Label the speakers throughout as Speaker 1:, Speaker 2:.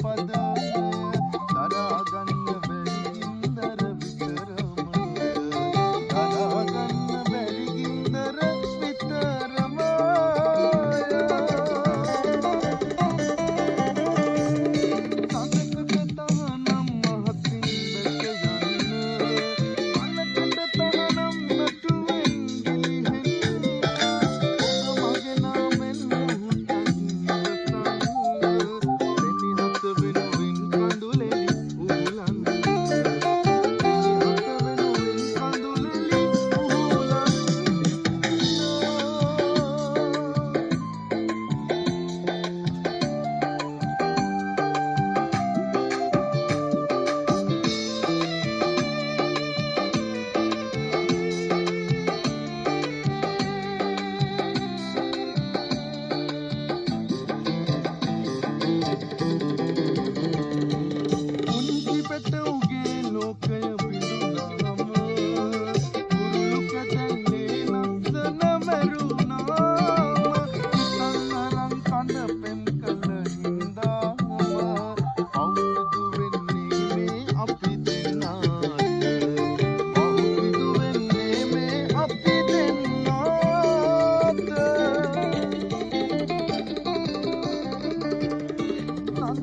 Speaker 1: පදය දරා ගන්න බැරි ගින්දර විතරමය, දරා ගන්න බැරි ගින්දර විතරමය. සඳකට තහනම් අහසින් දැක යන්න, කනකට තහනම් නටුවෙන් ගිලිහෙන්න, ඔබ මගේ නාමෙන් මොහොතක් ඉවසන්න, සෙනෙහස වෙනුවෙන් කඳුලෙලි උහුලන්න, සෙනෙහස වෙනුවෙන් කඳුලෙලි උහුලන්න. පුංචි පැටවුගේ ලෝකය බිඳුනහම, කුරුළු කැදැල්ලේ ලස්සන මැරුණාම, හිතන් අරන් කන පෙම් කළ හින්දාම, පව් සිදු වෙන්නේ මේ අපි දෙන්නාට, පව් සිදු වෙන්නේ මේ අපි දෙන්නාට.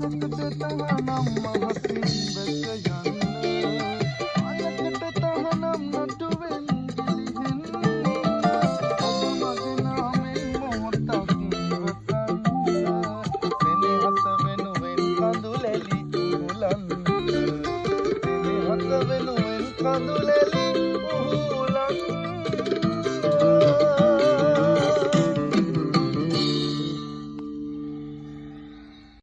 Speaker 1: සඳකට තහනම් අහසින් දැක යන්න,